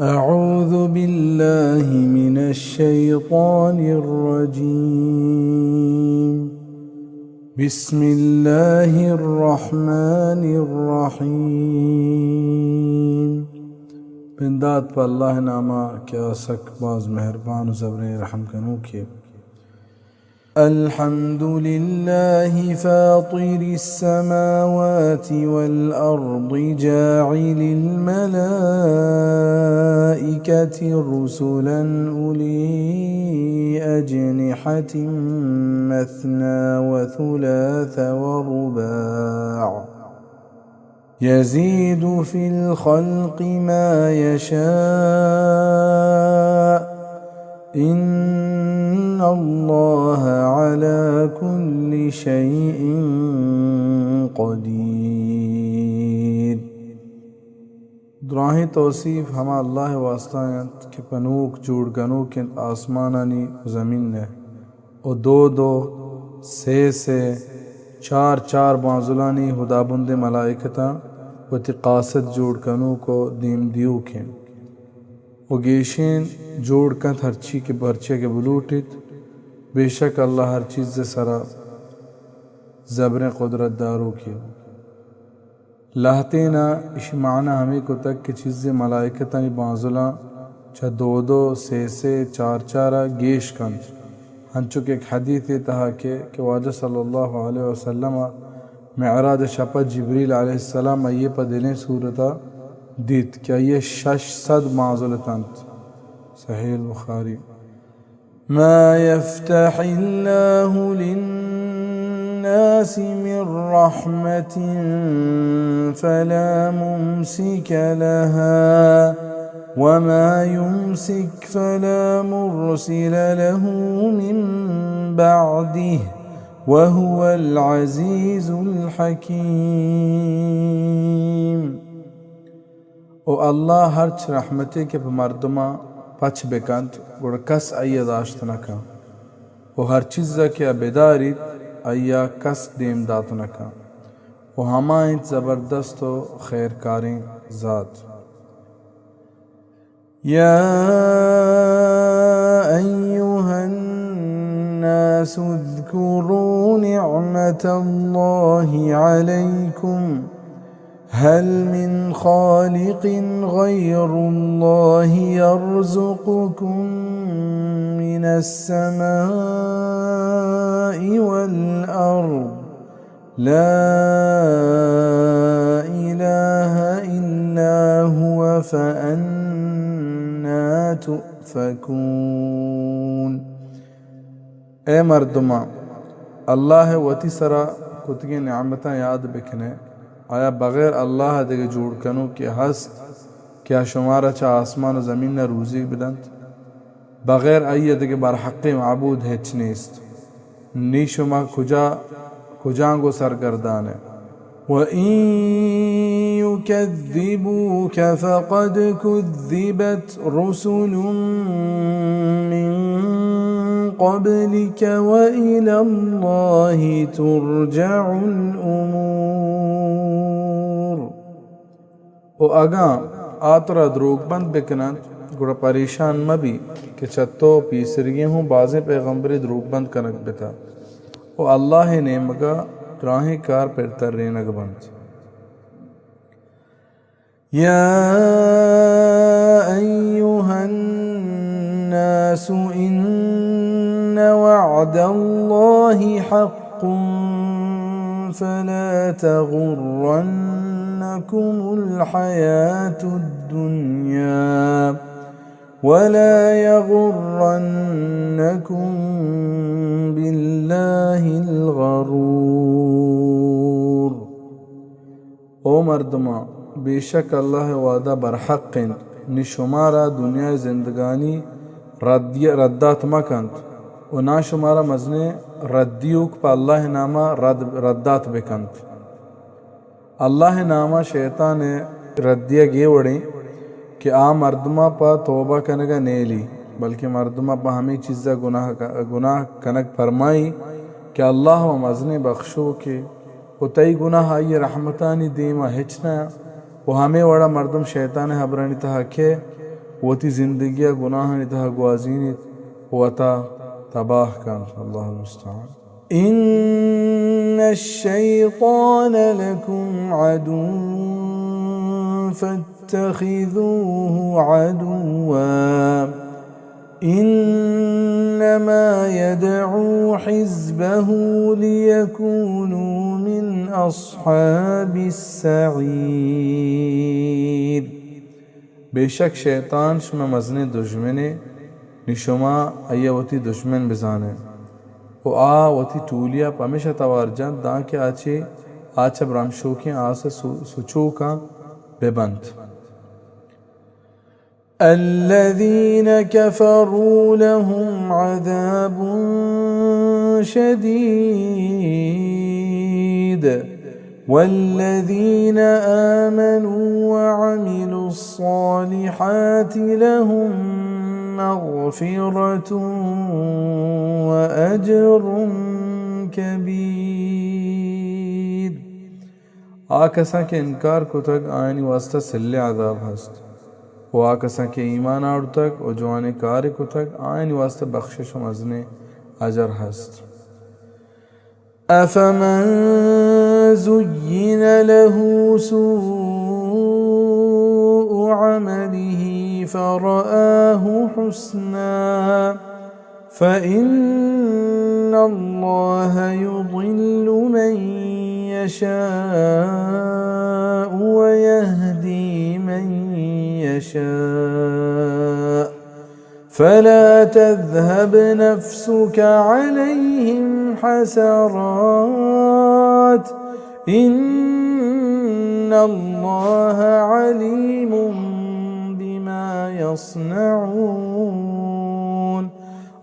أعوذ بالله من الشيطان الرجيم. بسم الله الرحمن الرحيم. بندات پہ اللہ ناما کہ آ سک باز مہربان و زبریں رحم کنوکے۔ الحمد لله فاطر السماوات والأرض جاعل الملائكة رسلا أولي أجنحة مثنى وثلاث ورباع يزيد في الخلق ما يشاء إن الله على كل شيء قدير. دراہیں توصیف ہما اللہ ءِ واسطہ انت کہ پنوک جوڑ کنوک انت آسمانانی و زمین ءِ۔ و دو دو، سے سے، چار چار بانزلانی ہدابند ملائکتاں وتی قاصد جوڑ کنوک و دیم دیوک انت و گیشین جوڑ کنت ہرچی کہ پرچہ کہ بلوٹیت، بے شک اللہ ہر چیز سرا زبریں قدرت داروکے۔ لہتینا اشی معنی ہمے کتگ کہ چیزے ملائکتانی بانزلاں چہ دو دو، سے سے، چار چارا گیش کنت، ہنچو کہ یک حدیثے تہا کہ، کہ واجہ صلی اللہ علیہ وسلم معراج شپا جبریل علیہ السلام آئی پہ دلیں صورتا دیت کہ آئی شش سد بانزل اتنت۔ صحیح البخاری۔ ما يفتح الله للناس من رحمة فلا ممسك لها وما يمسك فلا مرسل له من بعده وهو العزيز الحكيم. و اللہ ہرچ رحمتے کہ پہ مردماں پچ بکنت، گڑا کس آئی ءَ داشت نہ کنت، و ہر چیز ءَ کہ آ بداریت، آئی ءَ کس دیم دات نہ کنت، و ہما انت زبردست و خیرکاریں ذات۔ يا أيها الناس اذكروا نعمة الله عليكم هل من خالق غير الله يرزقكم من السماء والأرض لا إله إلا هو فأنى تؤفكون. اے مردماں، اللہ ءِ وتی سرا کتگیں نعمتاں یاد بکنے، آیا بغیر اللہ ءَ دگہ جوڑ کنوکے ہست کہ آ شمارا چہ آسمان و زمین ءَ روزی بدنت؟ بغیر آئی ءَ دگہ برحقیں معبود ہچ نیست۔ نی شما کجا، کجانگو سرگردان ئے؟ وَإِن يُكَذِّبُوكَ فَقَدْ كُذِّبَتْ رُسُلٌ مِّن قَبْلِكَ وَإِلَى اللَّهِ تُرْجَعُ الْأُمُورُ. و اگاں آ ترا دروگ بند بکننت، گڑا پریشان مبی کہ چہ تو پیسریگیں ہوں بازیں پیغمبرے دروگ بند کنگ بتا و اللہ ءِ نیمگا دراہیں کار پر ترینگ بنت۔ يا أيها الناس إن وعد الله حق فلا تغرنكم الحياة الدنيا ولا يغرنكم بالله الغرور. او مردماں، بے شک اللہ ءِ وعدہ برحق انت، نی شمارا دنیا ءِ زندگانی ردی-، ردات مہ کنت و ناں شمارا مزنیں ردیوک پہ اللہ ءِ ناما رد-، ردات بکنت۔ اللہ ءِ ناما شیطان ءِ ردیگ اے وڑیں کہ آ مردماں پہ توبہ کنگا نیلی، بلکیں مردماں پہ ہمے چیزا گناہ ک-، گناہ کنگ پرمائی کہ اللہ و مزنیں بخشوکے و تئی گناہ آئی ءِ رحمتانی دیما ہچ نہ انت و ہمے وڑا مردم شیطان ءِ ہبرانی تہا کئے وتی زندگی ءَ گناہانی تہا گوازینیت، وتا تباہ کنت۔ اللہ المستعان۔ إن الشيطان لكم عدو فاتخذوه عدوا إنما يدعو حزبه ليكونوا من أصحاب السعير۔ بے شک شیطان شمئے مزنیں دژمنے، نی شما آئی ءَ وتی دژمن بزانئے۔ و آ وتی ٹولی ءَ پمیشا توار جنت دانکہ آ چہ، آ چہ برمشوکیں آس ءِ سو-، سچوکاں بہ بنت۔ الذين كفروا لهم عذاب شديد والذين آمنوا وعملوا الصالحات لهم مغفرة وأجر كبير۔ آ کساں کہ انکار کتگ، آیانی واسطہ سلیں عذاب ہست۔ و آ کساں کہ ایمان آورتگ و جوانیں کارے کتگ، آیانی واسطہ بخشش و مزنیں اجر ہست۔ أفمن زين له سوء عمله فرآه حسنا فإن الله يضل من يشاء ويهدي من يشاء فلا تذهب نفسك عليهم حسرات إن الله عليم بما يصنعون۔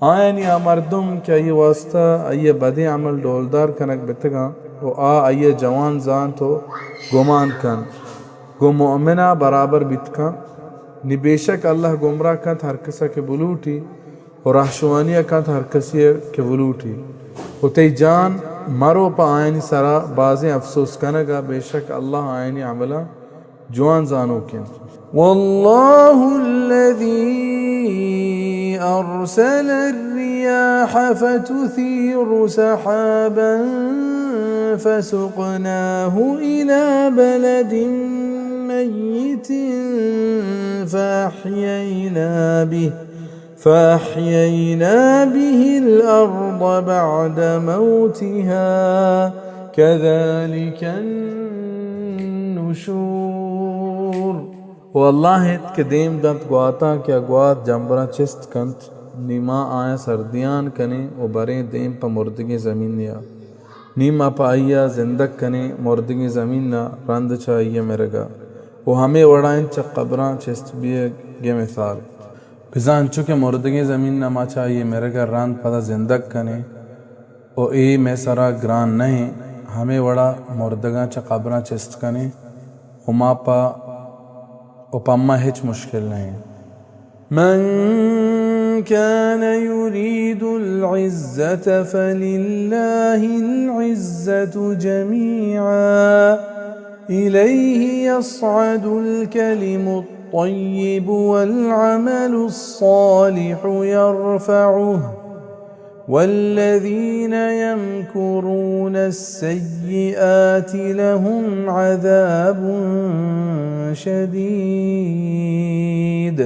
آیانی آ مردم کہ آئی ءِ واسطہ آئی ءِ بدیں عمل ڈولدار کنگ بیتگاں و آ آئی ءَ جوان زانت و گمان کنت، گوں مؤمن ءَ برابر بیت کنت۔ نی بے شک اللہ گمراہ کنت ہر کس ءَ کہ بلوٹی و رہشوانی ءَ کنت ہر کسی ءَ کہ بلوٹی۔ و تئی جان مرو پہ آیانی سرا بازیں افسوس کنگ ءَ، بے شک اللہ آیانی عملاں جوان زانوک انت۔ والله الذي أرسل الرياح فتثير سحابا فسقناه إلى بلد ميت فأحيينا به فأحيينا به الأرض بعد موتها كذلك النشور۔ و اللہ انت کہ دیم دنت گواتاں کہ آ گوات جمبراں چست کنت، نی ما آیاں سردیان کنیں و بریں دیم پہ مردگیں زمینیا۔ نی ما پہ آئی ءَ زندگ کنیں مردگیں زمین ءَ رند چہ آئی ءِ مرگ ءَ۔ و ہمے وڑا انت چہ قبراں چست بیگ ءِ مثال۔ بزاں انچو کہ مردگیں زمین ءَ ما چہ آئی ءِ مرگ ءَ رند پدا زندگ کنیں و اے مئے سرا گران نہ انت، ہمے وڑا مردگاں چہ قبراں چست کنیں و ما پہ، و پہ ما ہچ مشکل نہ انت۔ من كان يريد العزة فلله العزة جميعا إليه يصعد الكلم الطيب والعمل الصالح يرفعه والذين يمكرون السيئات لهم عذاب شديد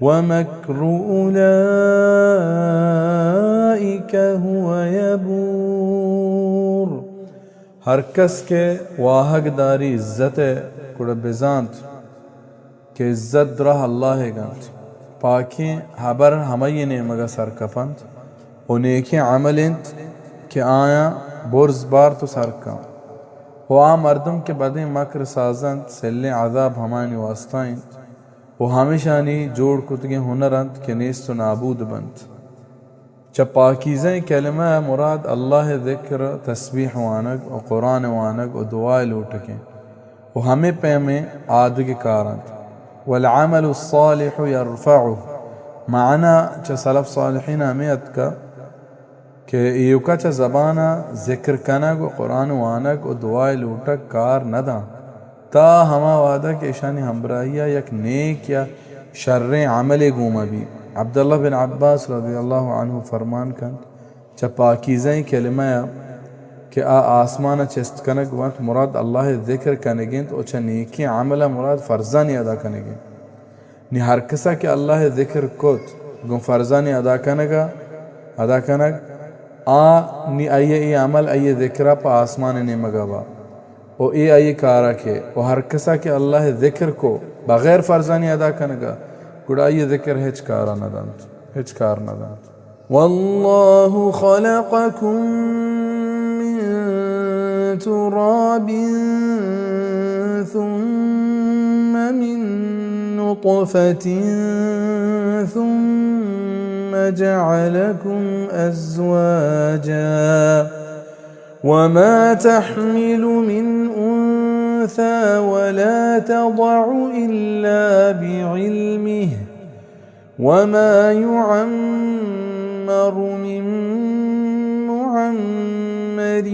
ومكر أولئك هو يبور۔ ہر کس کہ واہگ داری عزت ءِ گڑا بزانت کہ عزت دراہ اللہ ءِ گنت۔ پاکیں ہبر ہمائی ءِ نیمگ ءَ سر کپنت و نیکیں عمل انت کہ آیاں برز بارت و سر کنت۔ و آ مردم کہ بدیں مکر سازنت، سلیں عذاب ہمایانی واسطہ انت و ہمیشانی جوڑ کتگیں ہنر انت کہ نیست و نابود بنت۔ چہ پاکیزہیں کلمہ ءَ مراد اللہ ءِ ذکر، تسبیح وانگ و قرآن وانگ و دعا ءِ لوٹگ انت و ہمے پیمیں آدگہ کار انت۔ والعمل الصالح يرفعه، معنی چہ سلف صالحین ہمے اتکہ کہ ایوکا چہ زبان ءَ ذکر کنگ و قرآن وانگ و دعا ءِ لوٹگ کار نہ داں تا ہما وہدہ کہ ایشانی ہمبراہی ءَ یک نیک یا شریں عملے گوما بی۔ عبداللہ بن عباس رضی اللہ عنہ فرمان کنت، چہ پاکیزہیں کلمہ ءَ کہ آ آسمان ءَ چست کنگ بنت، مراد اللہ ءِ ذکر کنگ انت، و چہ نیکیں عمل ءَ مراد فرضانی ادا کنگ انت۔ نی ہر کسا کہ اللہ ءِ ذکر کت، گوں فرضانی ادا کنگ ءَ، ادا کنگ، آ نی آئی ءِ اے عمل آئی ءِ ذکر ءَ پہ آسمان ءِ نیمگ ءَ با۔ و اے آئی کارا کہ و ہر کسا کہ اللہ ءِ ذکر کو بغیر فرضانی ادا کنگا، گڑا آئی ذکر ہچ کارا نہ دنت، ہچ کار نہ دنت۔ والله خلقكم من تراب ثم من نطفة ثم جعلكم أزواجا وما تحمل من أنثى ولا تضع إلا بعلمه وما يعمر من معمر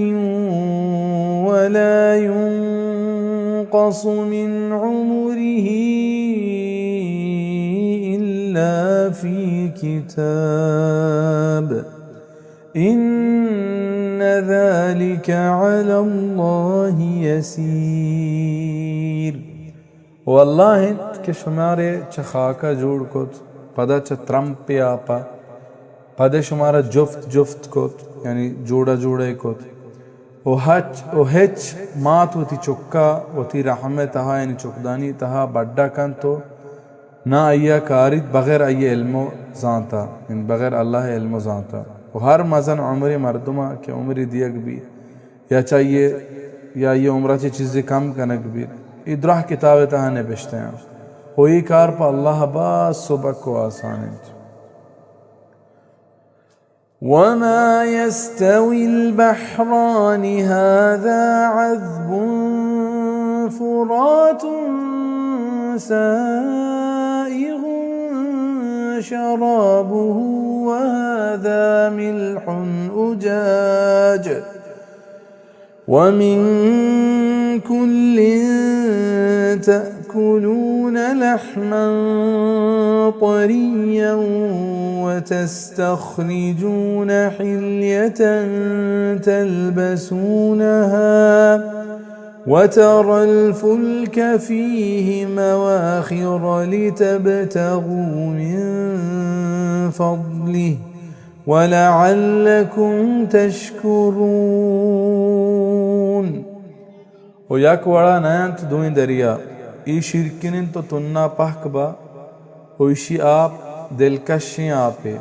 ولا ينقص من عمره إلا في كتاب إن ذلك على الله يسير۔ و اللہ انت کہ شمارے چہ خاکا جوڑ کت، پدا چہ ترمپے آپا، پدا شمارا جفت جفت کت، یعنی جوڑا جوڑے کت۔ و ہچ، و ہچ مات وتی چکا وتی رحم تہا، یعنی چکدانی تہا بڈا کنت و نہ آئی ءَ کاریت بغیر آئی ءِ علم و زانتا، یعنی بغیر اللہ ءِ علم و زانتا۔ و ہر مزن عمریں مردم ءَ کہ عمرے دیگ بیت، یا چہ آئی ءَ، یا آئی ءِ عمر ءَ چہ چیزے کم کنگ بیت، اے دراہ کتاب ءِ تہا نبشتہ انت۔ و اے کار پہ اللہ ءَ باز سبک و آسان انت۔ وما يستوي البحران هذا عذب فرات سائغ شرابه وهذا ملح أجاج ومن كل تأكلون لحما طريا وتستخرجون حلية تلبسونها وترى الفلك فيه مواخر لتبتغوا من فضله ولعلكم تشكرون۔ و یک وڑا نہ انت دوئیں دریا، اے شیرکن انت و تنا پہک با، و ایشی آپ دلکشیں آپے،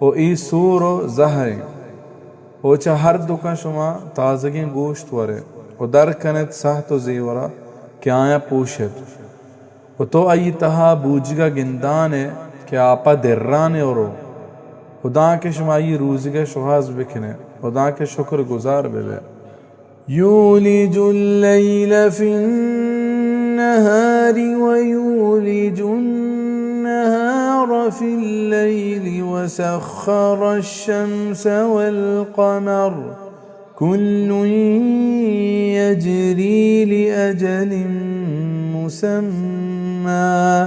و اے سور و زہریں، و چہ ہر دکاں شما تازگیں گوشت ورے، و در کنت سہت و زیورا کہ آیاں پوشت۔ و تو آئی تہا بوجگا گندان ئے کہ آپا دران ئے و رو۔ و دانکہ شما آئی روزگا شوہاز بکنے و دانکہ شکر گزار ببے۔ يولج الليل في النهار ويولج النهار في الليل وسخر الشمس والقمر كل يجري لأجل مسمى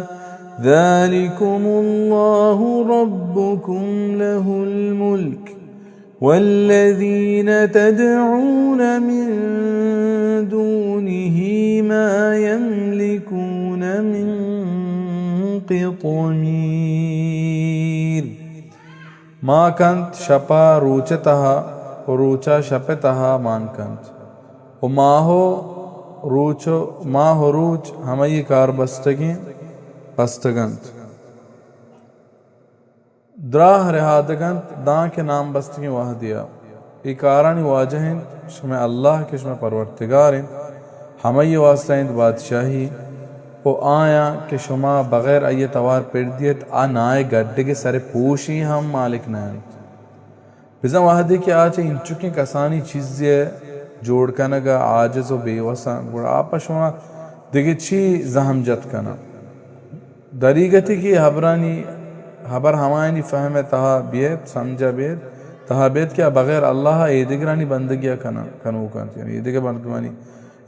ذلكم الله ربكم له الملك والذين تدعون من دونه ما يملكون من قطمير۔ ما کنت شپا روچ ء تہا و روچا شپ ء تہا مان کنت و ماہ و روچ و ماہ و روچ ہمئی کار بستگیں بستگ انت۔ دراہ رہادگ انت دانکہ نام بستگیں وہدے ء۔ اے کارانی واجہ انت شمئے اللہ کہ شمئے پرورتگار انت، ہمئی واسطہ انت بادشاہی و آیاں کہ شما بغیر آئی ء توار پر دیت، آ نائے گڈگ ء سر پوشی ہم مالک نہ انت۔ بزاں وہدے کہ آ چہ انچکیں کسانی چیزے ء جوڑ کنگ ء عاجز و بے وس انت، گڑا آ پہ شما دگہ چی زہم جت کناں؟ دریگتی کہ ہبرانی، ہبر ہمایانی فہم ء تہا بیت، سمجھ ء بیت، تہا بیت کہ آ بغیر اللہ ء ایدگرانی بندگی ء کناں، کنوک انت، یعنی ایدگہ مردمانی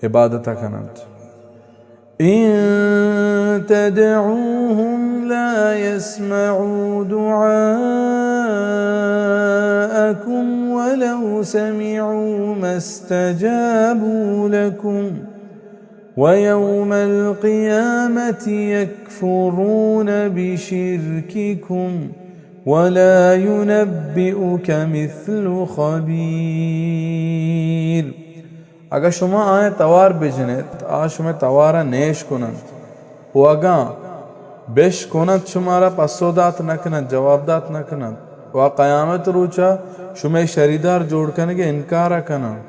عبادت ء کننت۔ إن تدعوهم يسمعوا دعاءكم ولو سمعوا ما استجابوا لكم ويوم القيامة يكفرون بشرككم ولا ينبئك مثل خبير. اگاں شما آیاں توار بجن ات، آ شمئے توار ءَ نیش کن انت، و اگاں بش کن انت، شمارا پسو دات نہ کن انت، جواب دات نہ کن انت، و آ قیامت روچ ءَ شمئے شریدار جوڑ کنگ ءِ انکار ءَ کن انت،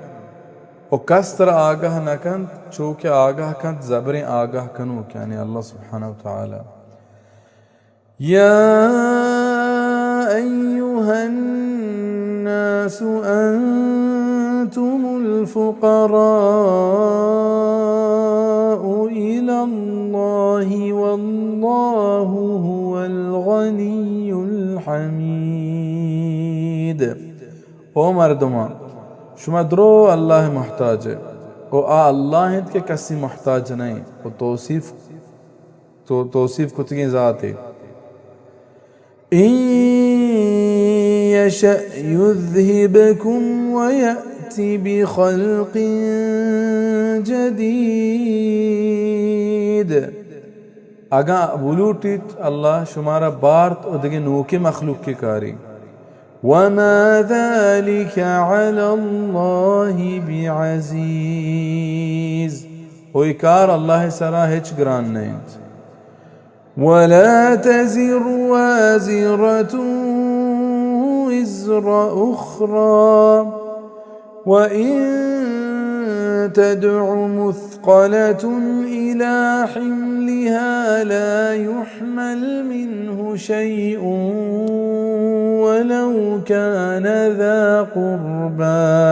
و کس ترا آگاہ نہ کنت، چو کہ آگاہ کنت زبریں آگاہ کنوک، یعنی اللہ سبحانہ و تعالی. يا أيها الناس أنتم الفقراء إلى الله والله هو الغني الحميد. او مردمان، شما درو اللہ محتاج ئے، او آ اللہ انت کہ کسی محتاج نہ انت، و توصیف تو-، توصیف کتگیں ذاتے. إن يشأ يذهبكم ويأت بخلق جديد. اگاں بلوٹیت، اللہ شمارا بارت و دگہ نوکیں مخلوق کے کاری. وما ذلك على الله بعزيز. و اے کار اللہ سرا ہچ گران نہ انت. ولا تزر وازرة وزر أخرى وإن تدع مثقلة إلى حملها لا يحمل منه شيء ولو كان ذا قربى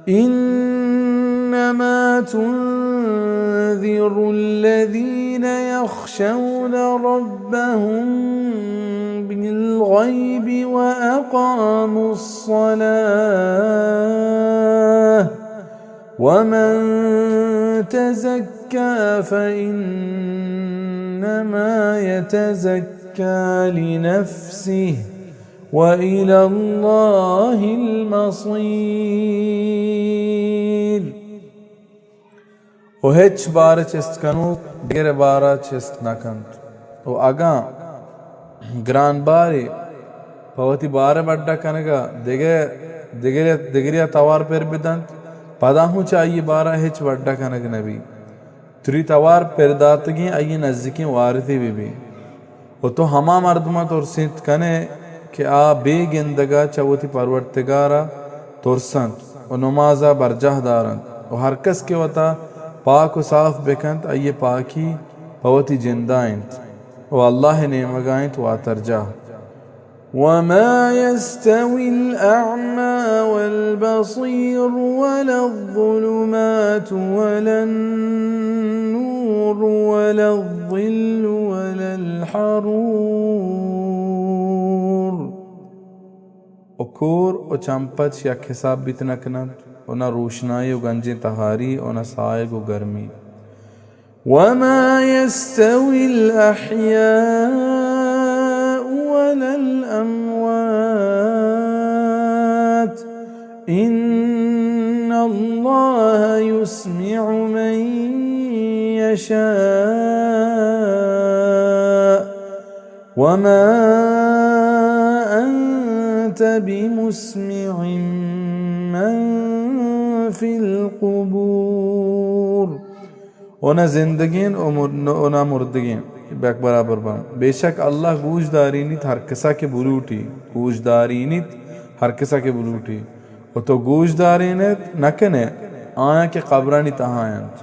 إنما تنذر الذين يخشون ربهم بالغيب وأقاموا الصلاة ومن تزكى فإنما يتزكى لنفسه وإلى الله المصير. و ہچ بار چست کنوک دگرے بارا چست نہ کنت. و اگاں گران بارے پہ وتی بار بڈا کنگا دگہ، دگرے، دگریا توار پر بدنت، پدا ہوں چہ آئی بارا ہچ بڈا کنگ نہ بی. تری توار پر داتگیں آئی نزیکیں وارثے بہ بی. و تو ہما مردماں ترسینت کن ئے کہ آ بے گندگا چہ وتی پرورتگارا ترسنت و نمازا برجاہ دارنت و ہرکس کہ وتا پاک و صاف بکنت، آئی پاکی پہ وتی جندا انت و اللہ نیمگا انت واترجاہ. وما يستوي الأعمى والبصير ولا الظلمات ولا النور ولا الظل ولا الحرور. و کور و چمپچ یک حساب بیت نہ کننت، و نہ روشنائی و گنجیں تہاری، و نہ ساہگ و گرمی. وما يستوي الأحياء ولا الأموات إن الله يسمع من يشاء وما أنت بمسمع من في القبور. و نہ زندگیں و مر-، و نہ مردگیں، یک برابر بنت. بے شک اللہ گوش دارینیت ہر کسا کہ بلوٹی، گوش دارینیت ہر کسا کہ بلوٹی. و تو گوش دارینت نہ کن ئے آیاں کہ قبرانی تہا انت.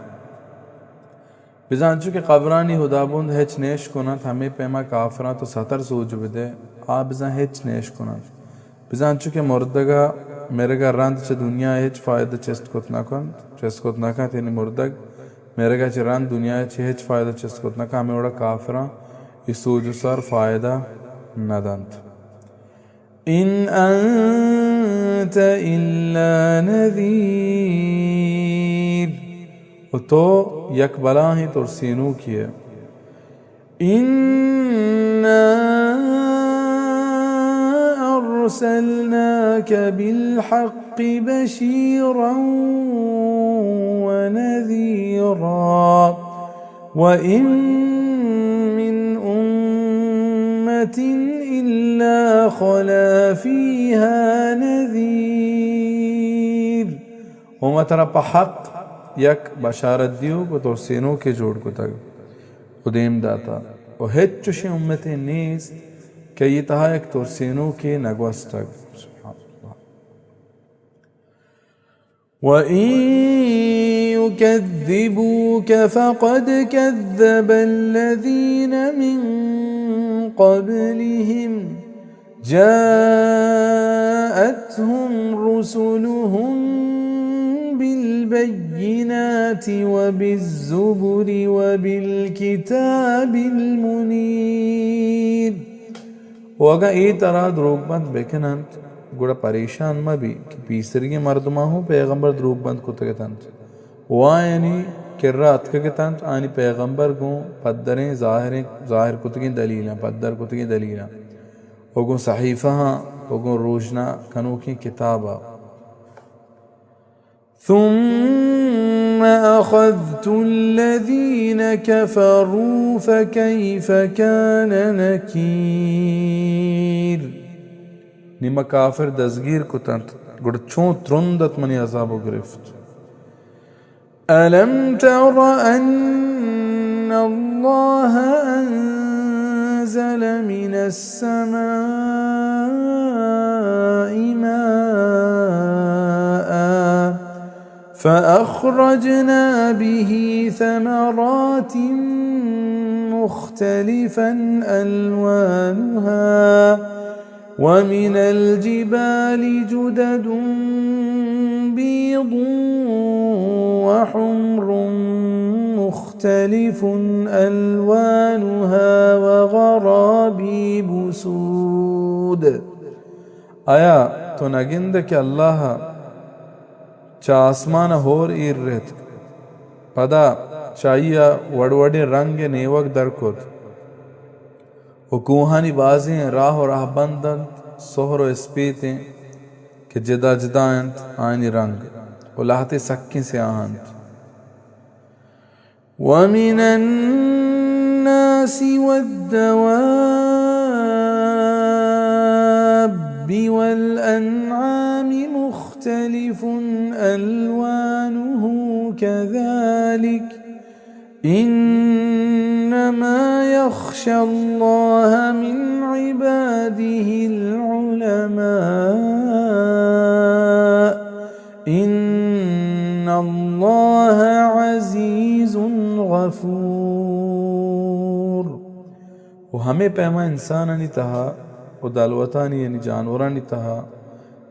بزاں انچو کہ قبرانی ہدابند ہچ نیش کننت، ہمے پیما کافراں تو ستر سوج بدئے، آ بزاں ہچ نیش کننت. بزاں انچو کہ مردگا مرگا رند چہ دنیا ہچ فائدہ چست کت نہ کنت، چست کت نہ کنت، یعنی مردگ مرگا چہ رند دنیا چہ ہچ فائدہ چست کت نہ کنت، ہمے وڑا کافراں اے سوج و سر فائدہ نہ دنت. إن أنت إلا نذير. و تو یک بلاہیں ترسینوکے ئے. إنا بالحق بشيرا ونذيرا وإن من أمة إلا خلا فيها نذير. و ما ترا پہ حق یک بشارت دیوک و ترسینوکے جوڑ کتگ و دیم داتا، و ہچ چوشیں امتے نیست کہ آئی تہا یک ترسینوکے نہ گوستگ۔ سبحان اللہ۔ وَإِن يُكَذِّبُوكَ فَقَدْ كَذَّبَ الَّذِينَ مِن قَبْلِهِمْ جَاءَتْهُمْ رُسُلُهُم بِالْبَيِّنَاتِ وَبِالزُّبُرِ وَبِالْكِتَابِ الْمُنِيرِ۔ و اگاں اے ترا دروگ بند بکننت، گڑا پریشان مہ بی کہ پیسریگیں مردماں ہوں پیغمبر دروگ بند کتگ اتنت و آیانی کرا اتکگ اتنت، آیانی پیغمبر گوں پدریں ظاہریں، ظاہر کتگیں دلیلاں، پدر کتگیں دلیلاں، و گوں صحیفہاں و گوں روژنا کنوکیں کتابا۔ ثم أخذت الذين كفروا فكيف كان نكير۔ نی ما کافر دزگیر کتنت، گڑا چون ترند ات منی عذاب و گرفت۔ ألم تر أن الله أنزل من السماء ماء فأخرجنا به ثمرات مختلفا ألوانها ومن الجبال جدد بيض وحمر مختلف ألوانها وغرابيب سود۔ آیا تو نگند کہ اللہ چہ آسمان ء ہور ایر رتک، پدا چہ آئی ء وڑ وڑیں رنگ ء نیوگ در کت و کوہانی بازیں راہ و رہبند انت، سہر و اسپیتیں کہ جدا جدا انت آیانی رنگ و لہتے سکیں سیاہ انت۔ ومن الناس والدواب والأنعام مختلف ألوانه كذلك إنما يخشى الله من عباده العلماء إن الله عزيز غفور۔ و ہمے پیما انسانانی تہا و دلوتانی یعنی جانورانی تہا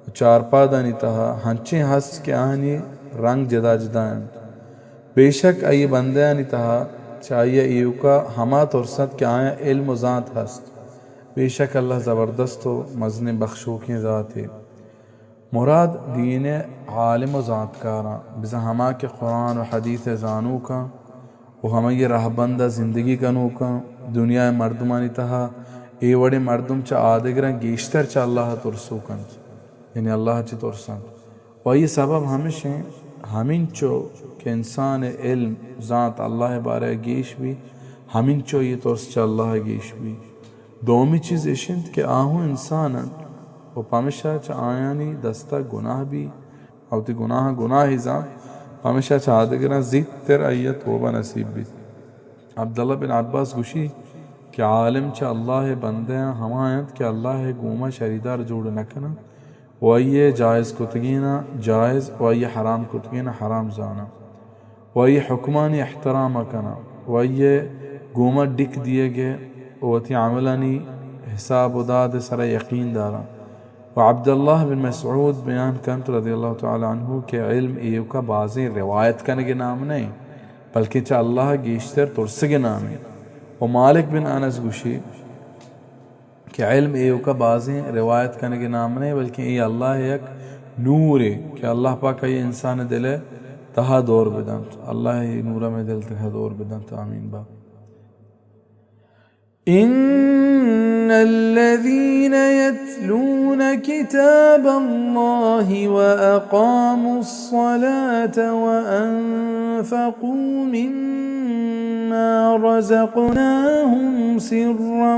و چارپادانی تہا ہنچیں ہست کہ آہانی رنگ جدا جدا انت۔ بے شک آئی بندیانی تہا چہ آئی ایوکا ہما ترس انت کہ آیاں علم و زانت ہست۔ بے شک اللہ زبردست و مزنیں بخشوکیں ذاتے۔ مراد دین ء عالم و زانتکاراں، بزاں ہما کہ قرآن و حدیث ء زانوکاں و ہمائی ء رہبند ء زندگی کنوکاں، دنیا ء مردمانی تہا اے وڑیں مردم چہ آدگراں گیشتر چہ اللہ ء ترسوک انت، یعنی اللہ ء چہ ترس انت۔ و آئی ء سبب ہمش انت، ہمینچو کہ انسان ء علم زانت اللہ ء بارہ ء گیش بی، ہمینچو آئی ء ترس چہ اللہ ء گیش بی۔ دومی چیز اش انت کہ آہوں انسان انت و پمشا چہ آیانی دستا گناہ بی، وتی گناہ گناہی زانت، پمشا چہ آدگراں زیت تر آئی ء توبہ نصیب بیت۔ عبداللہ بن عباس گوشی کہ عالم چہ اللہ ء بندیاں ہما انت کہ اللہ ء گوما شریدار جوڑ نہ کناں و آئی ء جائز کتگیناں جائز و آئی ء حرام کتگیناں حرام زاناں۔ و آئی حکمانی احترام ء کناں و آئی ء گوما ڈک دیگ ء و وتی عملانی حساب و داد ء سرا یقین داراں۔ و عبداللہ بن مسعود بیان کنت رضی اللہ تعالی عنہ کہ علم ایوکا بازیں روایت کنگ ء نام نہ انت، بلکیں چہ اللہ ء گیشتر ترسگ ء نام انت۔ و مالک بن انس گوشی، کہ علم ایوکا بازیں روایت کنگ ء نام نہ، بلکیں اے اللہ ء یک نورے کہ اللہ پاک آئی انسان ء دل ء تہا دور بدنت۔ اللہ ء اے نور ء مئے دل تہا دور بدنت۔ آمین با۔ إن الذين يتلون كتاب الله وأقاموا الصلاة وأنفقوا مما رزقناهم سرا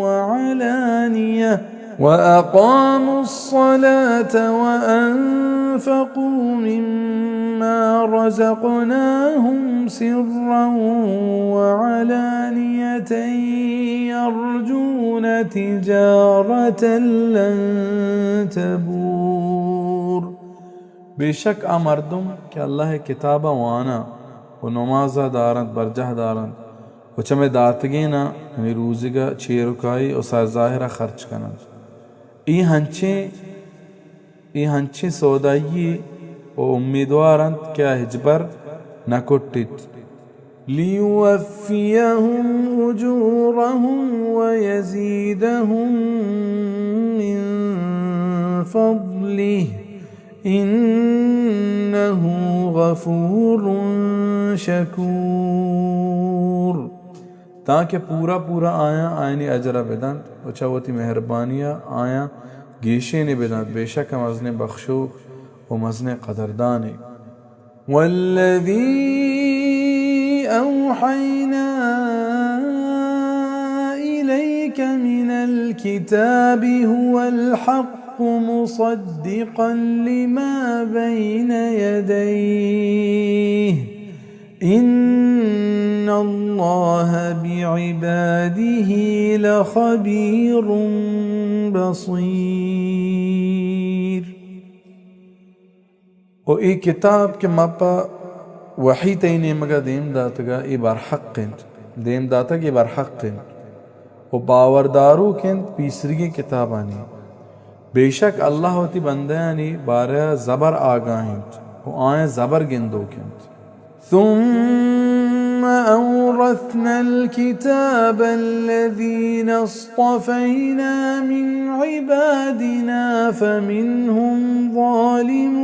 وعلانية وأقاموا الصلاة وأنفقوا مما رزقناهم سرا وعلانية يرجون تجارة لن تبور. بے شک آ مردم کہ اللہ ءِ کتاب ءَ واناں و نماز ءَ دارنت، برجاہ دارنت، و چہ مئے داتگیناں، یعنی روزگ ءَ چیر و کائی و سر ظاہر ءَ خرچ کننت. اے ہنچیں، اے ہنچیں سودائی و امیدوار انت کہ آ ہچبر نہ کٹیت. ليوفيهم أجورهم ويزيدهم من فضله إنه غفور شكور. تانکہ پورا پورا آیاں آیانی اجر ءَ بدنت و چہ وتی مہربانی ءَ آیاں گیشینے بدنت، بے شک ءَ مزنیں بخشوک و مزنیں قدردانے. والذي أوحينا إليك من الكتاب هو الحق مصدقا لما بين يديه إن الله بعباده لخبير بصير. و اے کتاب کہ ما پہ وحی تئی نیمگ ءَ دیم داتگ ءَ، اے برحق انت. دیم داتگ، اے برحق انت و باورداروک انت پیسریگیں کتابانی. بے شک اللہ وتی بندیانی بارہ ءَ زبر آگاہ انت و آیاں زبر گندوک انت. ثم أورثنا الكتاب الذين اصطفينا من عبادنا فمنهم ظالم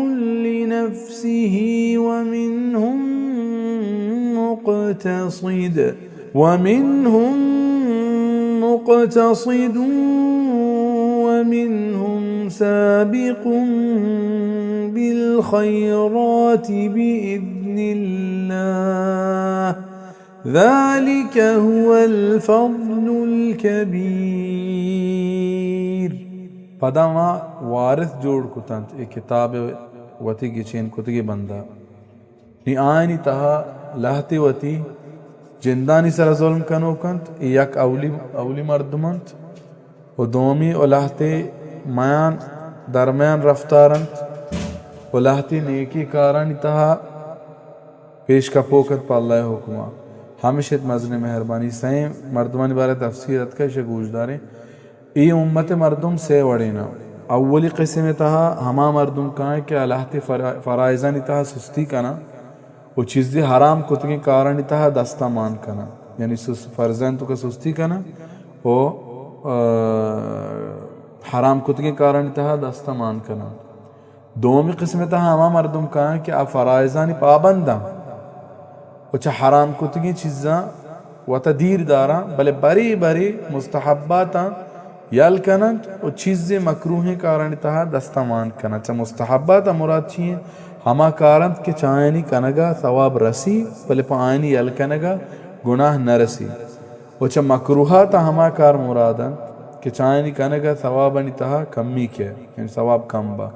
لنفسه ومنهم مقتصد، ومنهم مقتصد ومنهم سابق بالخيرات بإذن الله ذلك هو الفضل الكبير. پدا ما وارث جوڑ کتنت اے کتاب ءِ وتی گچین کتگیں بنداں. نی آیانی تہا لہتے وتی جندانی سرا ظلم کنوک انت، اے یک اولی، اولی مردم انت. و دومی و لہتے میان، درمیان رفتار انت و لہتے نیکی کارانی تہا پیش کپوک انت پہ اللہ ءِ حکما. ہمش ات مزنیں مہربانی. سئیں مردمانی بارہ ءَ تفسیر اتکہ، ایشی ءَ گوش داریں. اے امت ءِ مردم سے وڑیناں. اولی قسم ءِ تہا ہما مردم کائیں کہ آ لہتے فرا-، فرائضانی تہا سستی کناں و چیزے حرام کتگیں کارانی تہا دستا مان کناں. یعنی سس-، فرضانی توکا سستی کناں و، آ، حرام کتگیں کارانی تہا دستا مان کناں. دومی قسم ءِ تہا ہما مردم کایاں کہ آ فرائضانی پابنداں و چہ حرام کتگیں چیزاں وتا دیر داراں، بلے برے برے مستحباتاں یل کننت و چیزے مکروہیں کارانی تہا دستا مان کننت. چہ مستحباتاں مراد چی انت؟ ہما کار انت کہ چہ آیانی کنگا ثواب رسی، بلے پہ آیانی یل کنگا گناہ نہ رسی. و چہ مکروہاتاں ہما کار مراد انت کہ چہ آیانی کنگا ثوابانی تہا کمی کئے، یعنی ثواب کم با.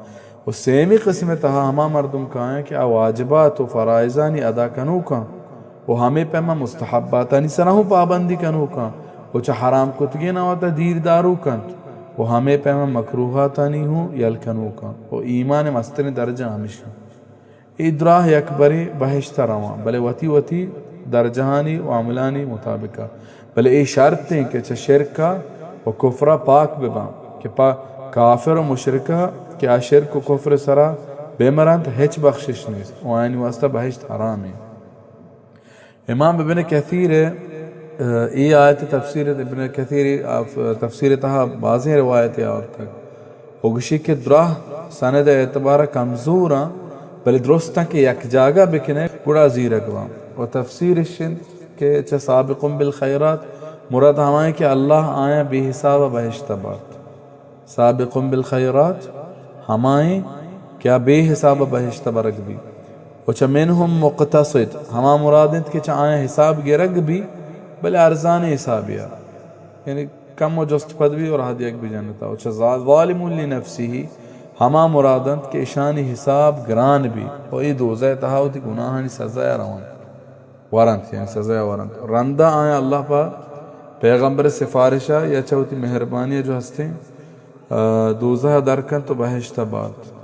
و سیمی قسم ءِ تہا ہما مردم کایاں کہ آ واجبات و فرائضانی ادا کنوکاں و ہمے پیما مستحباتانی سرا ہوں پابندی کنوکاں و چہ حرام کتگیناں وتا دیر داروک انت و ہمے پیما مکروہاتانی ہوں یل کنوکاں و ایمان ءِ مستریں درجہ ہمیش انت. اے دراہ یکبرے بہشت ءَ رواں، بلے وتی وتی درجہانی و عملانی مطابقا. بلے اے شرط انت کہ چہ شرکا و کفرا پاک بباں، کہ پہ کافر و مشرکا کہ آ شرک و کفر سرا بمرنت، ہچ بخشش نیست و آیانی واسطہ بہشت حرام انت. امام ابن کثیر ءِ، اے آیت ءِ تفسیر، ابن کثیر ءِ تفسیر ءِ تہا بازیں روایتے آورتگ و گوشی کہ دراہ سند ءِ اعتبار ءَ کمزوراں، بلے درستاں کہ یک جاگہ بکنئے گڑا زیرگ باں. و تفسیر اش انت کہ چہ سابق بالخیرات مراد ہمائیں کہ اللہ آیاں بے حساب ءَ بہشت ءَ بارت. سابق بالخیرات، ہمائیں کہ آ بے حساب بہشت برگ بی۔ و چہ منهم مقتصد، ہما مراد انت کہ چہ آیاں حساب گرگ بی، بلے ارزانیں حسابیا، یعنی کم و جست پد بی و راہ دیگ بی جنتا۔ و چہ ظا-، ظالم لنفسه، ہما مراد انت کہ اشانی حساب گران بی و اے دوزہ تہا وتی گناہانی سزایا رونت۔ ورنت، یعنی سزا ورنت۔ رندا آیاں اللہ پہ پیغمبر سفارشا یا چہ وتی مہربانی جو ہستیں، آ، دوزہ در کنت و بہشت بات۔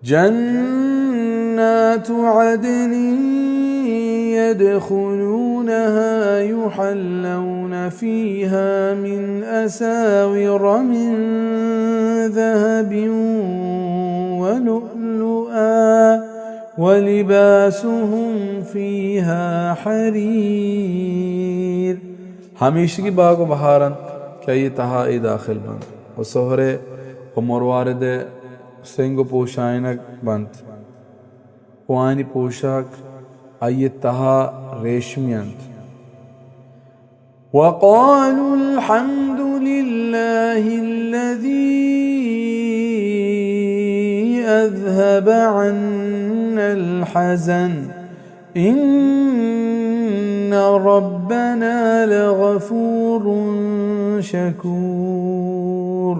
جنات عدن يدخلونها يحلون فيها من أساور من ذهب ولؤلؤا ولباسهم فيها حرير۔ ہمیشگی باگ و بہار انت کہ آئی تہا اے داخل بنت و سہرے و مروارد سنگ و پوشائنگ بنت و آنی پوشاک آئی تہا ریشمی انت۔ وقالوا الحمد لله الذي أذهب عنا الحزن إن ربنا لغفور شكور۔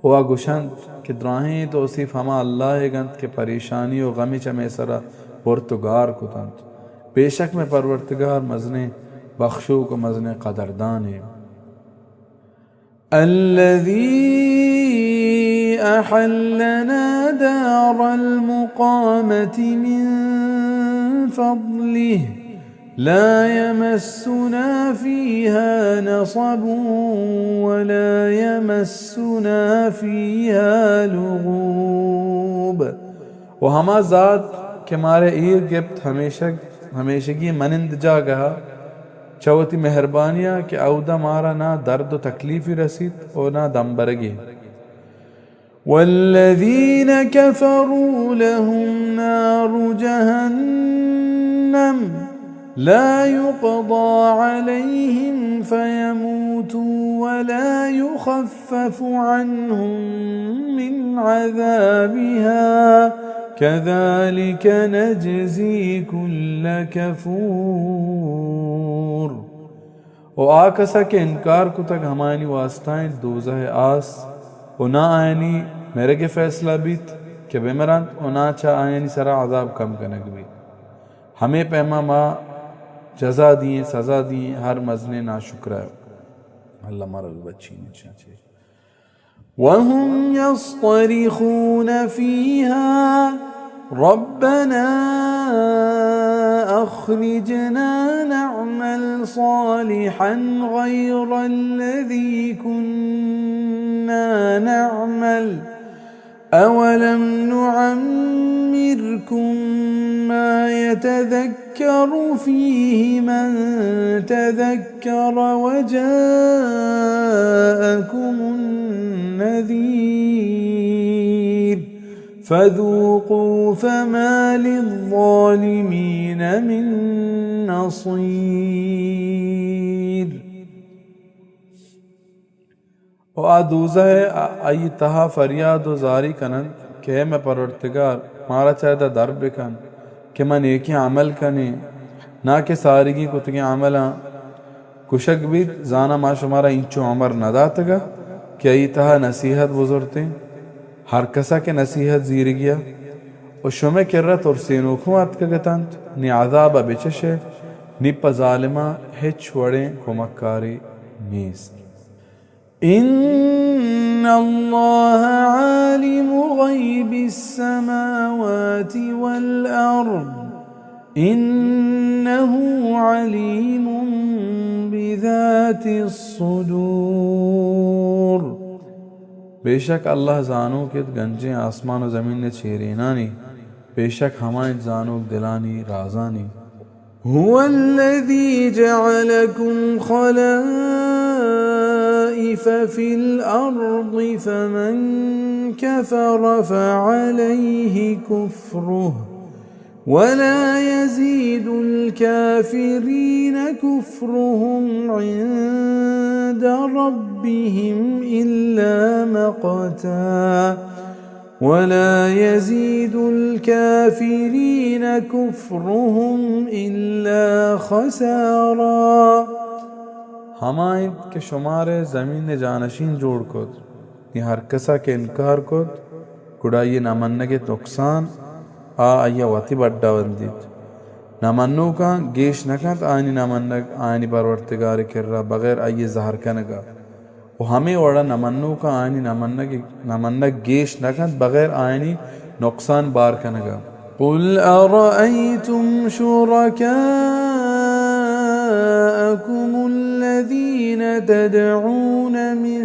و آ گوشنت کہ دراہیں توصیف ہما اللہ ء گنت کہ پریشانی و غمی چہ مئے سرا برت و گار کتنت۔ بے شک مئے پرورتگار مزنیں بخشوک و مزنیں قدردانے۔ الذي أحلنا دار المقامة من فضله لا يمسنا فيها نصب ولا يمسنا فيها لغوب۔ و ہما ذات کہ مارا ایر گپت ہمیشگ، ہمیشگی منند جاگہا چہ وتی مہربانیا کہ اودا مارا نہ درد و تکلیفی رسیت و نہ دمبرگی۔ والذين كفروا لهم نار جهنم لا يقضى عليهم فيموتوا ولا يخفف عنهم من عذابها كذلك نجزي كل كفور۔ و آ کسا کہ انکار کتگ، ہمایانی واسطہ انت دوزہ ء آس، و نہ آیانی مرگ ء فیصلہ بیت کہ بمرنت، و نہ چہ آیانی سرا عذاب کم کنگ بیت۔ ہمے پیما ما جزا دئیں، سزا دئیں ہر مزنیں ناشکرا۔ اللہ مارا بچین چہ چے۔ وهم يصطرخون فيها ربنا أخرجنا نعمل صالحا غير الذي كنا نعمل أولم نعمركم ما يتذكر يتذكر فيه من تذكر وجاءكم النذير فذوقوا فما للظالمين من نصير۔ و آ دوزہ ء آئی تہا فریاد و زاری کننت کہ اے مئے پرورتگار، مارا چہ ادا در بکن کہ ما نیکیں عمل کنیں، نا کہ سارگی کتگیں عملاں کشگ بیت۔ زاناں ما شمارا اینچو عمر نہ داتگ کہ آئی تہا نصیحت بزرتیں۔ ہر کسا کہ نصیحت زیرگی ء و شمئے کرا ترسینوک ہوں اتکگ اتنت، نی عذاب ء بچشئے، نی پہ ظالماں ہچ وڑیں کمکارے نیست۔ إن الله عالم غيب السماوات والأرض إنه عليم بذات الصدور۔ بے شک اللہ زانوک ات گنجیں آسمان و زمین ء چیرینانی، بے شک ہما انت زانوک دلانی رازانی۔ هو الذي جعلكم خلائف في الأرض فمن كفر فعليه كفره ولا يزيد الكافرين كفرهم عند ربهم إلا مقتا ولا يزيد الكافرين كفرهم إلا خسارا۔ ہما انت کہ شمارے زمین ءِ جانشین جوڑ کت، نی ہر کسا کہ انکار کت، گڑا آئی ءِ نہ منگ ءِ نقصان، آ آئی ءَ وتی بڈا بندیت۔ نہ منوکاں گیش نہ کنت آیانی نہ منگ آیانی پرورتگار ءِ کرا بغیر آئی ءِ زہر کنگ ءَ۔ و ہمے وڑا نہ منوکاں آیانی نہ منگ، نہ منگ گیش نہ کنت بغیر آیانی نقصان بار کنگ ءَ۔ قل أرأيتم شركاءكم الذين تدعون من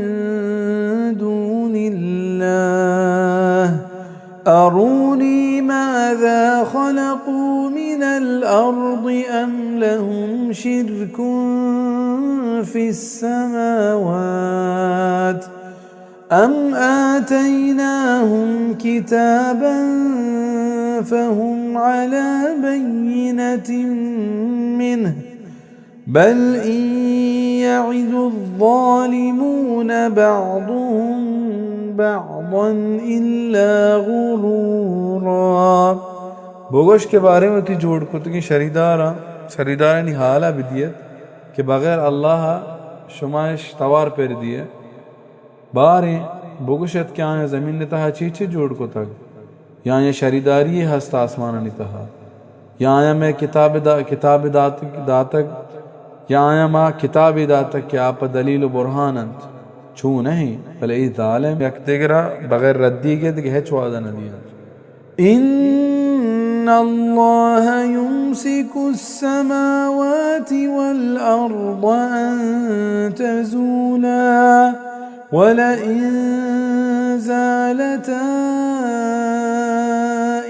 دون الله أروني ماذا خلقوا من الأرض أم لهم شرك في السماوات أم آتيناهم كتابا فهم على بينة منه بل إن يعد الظالمون بعضهم بعضا إلا غرورا۔ بگوش کہ باریں وتی جوڑ کتگیں شریداراں، شریدارانی حالا بدیت کہ بغیر اللہ ءَ شما اش توار پر دیئے۔ باریں بگوش ات کہ آیاں زمین ءِ تہا چے چے جوڑ کتگ؟ یا آیاں شریداری یے ہست آسمانانی تہا؟ یا آیاں مئے کتاب دا-، کتاب داتگ، داتگ؟ یا آیاں ما کتابے داتگ کہ آ پہ دلیل و برہان انت؟ چو نہ انت، بلے اے ظالم یک دگرا بغیر ردی گے دگہ ہچ وعدہ نہ دینت۔ إن الله يمسك السماوات والأرض أن تزولا ولئن زالتا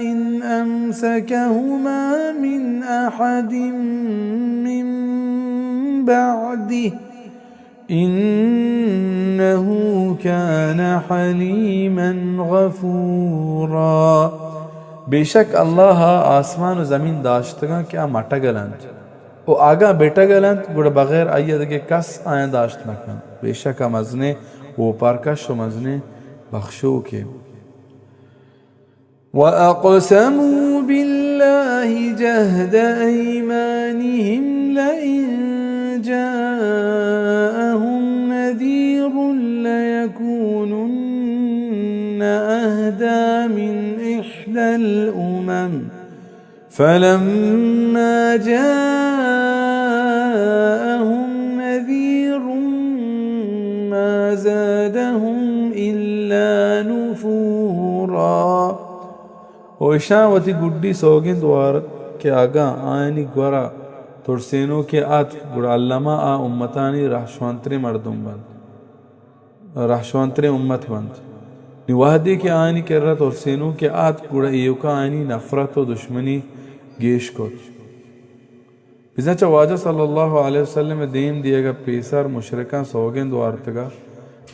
إن أمسكهما من أحد من بعده إنه كان حليما غفورا۔ بے شک اللہ ءَ آسمان و زمین داشتگاں کہ آ مٹگل انت و اگاں بٹگل انت گڑا بغیر آئی ءَ دگہ کس آیاں داشت نہ کنت۔ بے شک آ مزنیں اوپارکش و مزنیں بخشوکے۔ وأقسموا بالله جهد أيمانهم لئن جاءهم نذير ليكونن أهدى من إحدى الأمم فلما جاءهم نذير ما زادهم إلا نفورا۔ و اشاں وتی گڈی سوگند وارت کہ اگاں آیانی گورا ترسینوکے اتک، گڑا الما آ امتانی رہشونتریں مردم بنت، رہشونتریں امت بنت۔ نی وہدے کہ آیانی کرا ترسینوکے اتک، گڑا ایوکا آیانی نفرت و دشمنی گیش کت۔ بزاں چہ واجہ صلی اللہ علیہ وسلم ءِ دیم دیگ ءَ پیسر مشرکاں سوگند وارتگ ات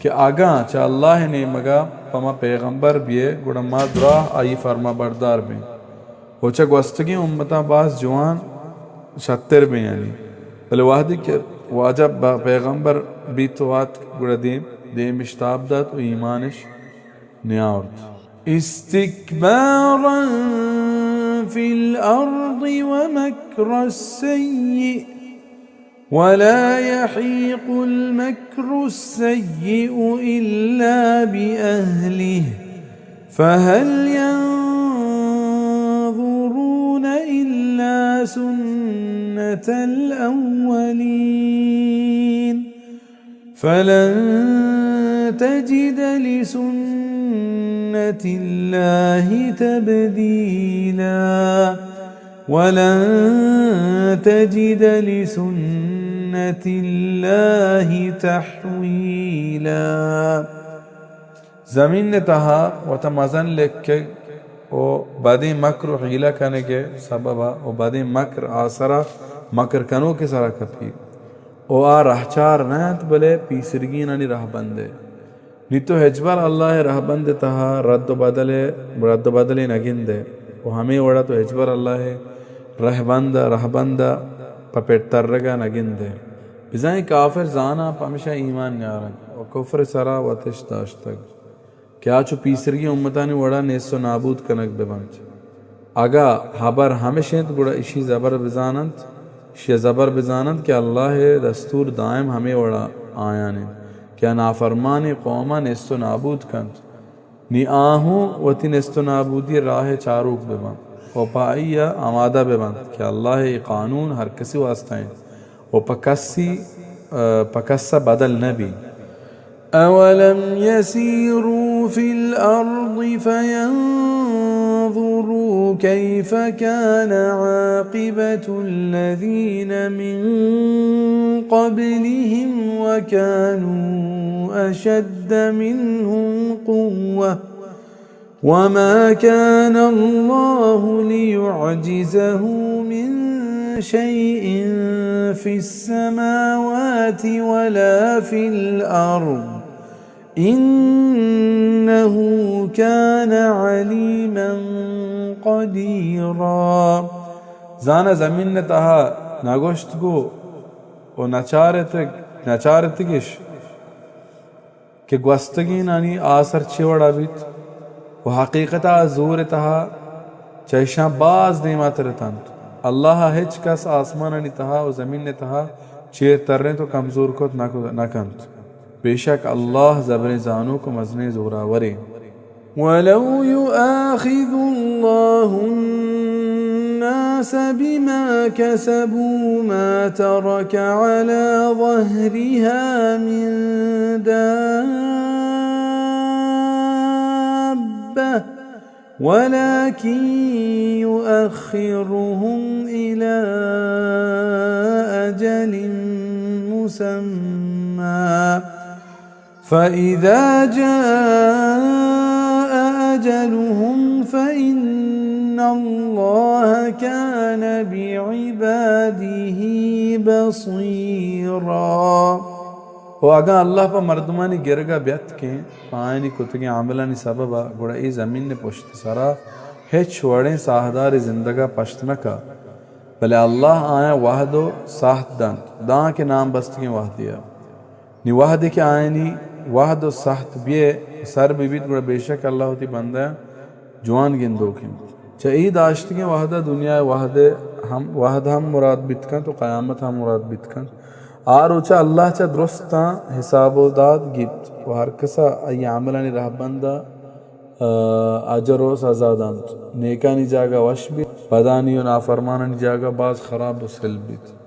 کہ اگاں چہ اللہ ءِ نیمگ ءَ پہ ما پیغمبر بیئے، گڑا ما دراہ آئی ءِ فرما بردار بیں و چہ گوستگیں امتاں باز جوان شتر بیں یعنی۔ بلے وہدے کہ واجہ ب-، پیغمبر بیت و اتک، گڑا دیم، دیم اش تاب دات و ایمان اش نیاورت۔ استكبارا في الأرض ومكر السيء ولا يحيق المكر السيء إلا بأهله فهل ينظرون إلا سنة الأولين فلن تجد لسنة الله تبديلا ولن تجد لسنة الله تحويلا۔ زمین ءِ تہا وتا مزن لکگ و بدیں مکر و حیلہ کنگ ءِ سبب ءَ و بدیں مکر آسرا مکر کنوک ءِ سرا کپیت۔ و آ رہچار نہ انت، بلے پیسرگینانی رہبندے۔ نی تو ہچبر اللہ ءِ رہبند ءِ تہا رد و بدل ءِ، رد و بدلے نہ گندئے و ہمے وڑا تو ہچبر اللہ ءِ رہبند ءَ، رہبند ءَ پہ پٹ ترگ ءَ نہ گندئے۔ بزاں اے کافر زاناں پمشا ایمان نیارنت و کفر سرا وتش داشتگ کہ آ چو پیسرگیں امتانی وڑا نیست و نابود کنگ بہ بنت۔ اگاں ہبر ہمش انت، گڑا اشی زبر بزاننت، اشی زبر بزاننت کہ اللہ ء دستور دائم ہمے وڑا آیان انت کہ آ نافرمانیں قوما نیست و نابود کنت۔ نی آ ہوں وتی نیست و نابودی راہ ء چاروک بہ بنت و پہ آئی ء آمادہ بہ بنت کہ اللہ ء اے قانون ہر کسی واسطہ انت و پہ کسی، پہ کس ء بدل نہ بیت۔ أولم يسيروا في الأرض فينظروا كيف كان عاقبة الذين من قبلهم وكانوا أشد منهم قوة وما كان الله ليعجزه من شيء في السماوات ولا في الأرض إنه كان عليما قديرا۔ زاناں زمین ء تہا نگوشتگ و نچارتگ، نچارتگش کہ گوستگینانی آسر چے وڑا بیت و حقیقت ء زور ء تہا چہ اشاں باز دیماتر اتنت۔ اللہ ء ہچ کس آسمانانی تہا و زمین ء تہا چیر ترینت و کمزور کت نہ کو-، نہ کنت۔ بے شک اللہ زبریں زانوک و مزنیں زوراورے۔ ولو يؤاخذ الله الناس بما كسبوا ما ترك على ظهرها من دابة ولكن يؤخرهم إلى أجل مسمى فإذا جاء أجلهم فإن الله كان بعباده بصيرا۔ و اگاں اللہ پہ مردمانی گرگ ء بیتکیں، پہ آیانی کتگیں عملانی سبب ء، گڑا اے زمین ء پشت ء سرا ہچ وڑیں ساہدارے زندگ ء پشت نہ کپت، بلے اللہ آیاں وہد و ساہت دنت، داں کہ نام بستگیں وہدے ء۔ نی وہدے کہ آیانی وہد و ساہت بیئے سر بہ بیت، گڑا بے شک اللہ وتی بندہ جوان گندوک انت۔ چہ اے داشتگیں وہد ء دنیا ء وہد ء ہم، وہد ہم مراد بیت کنت و قیامت ہم مراد بیت کنت۔ آ روچ ء اللہ چہ درستاں حساب و داد گیپت و ہر کس ء آئی عملانی رہبند ء، ء، اجر و سزا دنت۔ نیکانی جاگہ وش بیت، بدانی و نافرمانانی جاگہ باز خراب و سل بیت۔